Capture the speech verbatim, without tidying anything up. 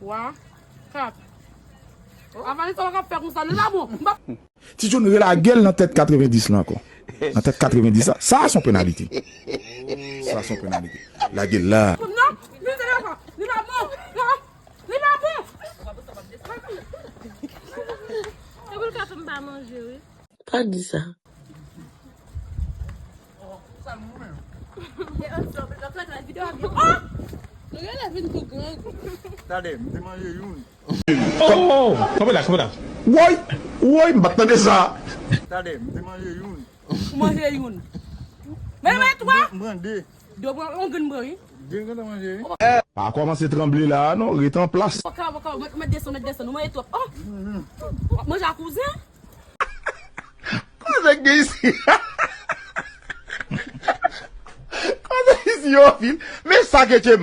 Twa, kat. Avan li sa w ap fè konsa, li pa bon. M pa Ti John relage l nan tèt katrevendis lan ankò. Nan tèt katrevendis la, sa se yon penalite. Sa se yon penalite. Lage l la. Non, li pa bon. Non, li pa bon. E pou l ka fè m pa manje, wi. Pa di sa. Talè, m te manje youn. Oh, oh, oh, kanpe la, kanpe la. Woy, woy, m pa t tande sa. Talè, m te manje youn. Ou manje youn. Men mwen twa. M pran de. De pran, yon grenn pran wi. De grenn manje wi. Pa kòmanse tranble la non, ret an plas. Paka, paka, mwen mwen desann, mwen desann, ou manje twòp. Oh! Manje a kouzen. Koze k gen isi? Koze isi yo fin. Men sa ke tche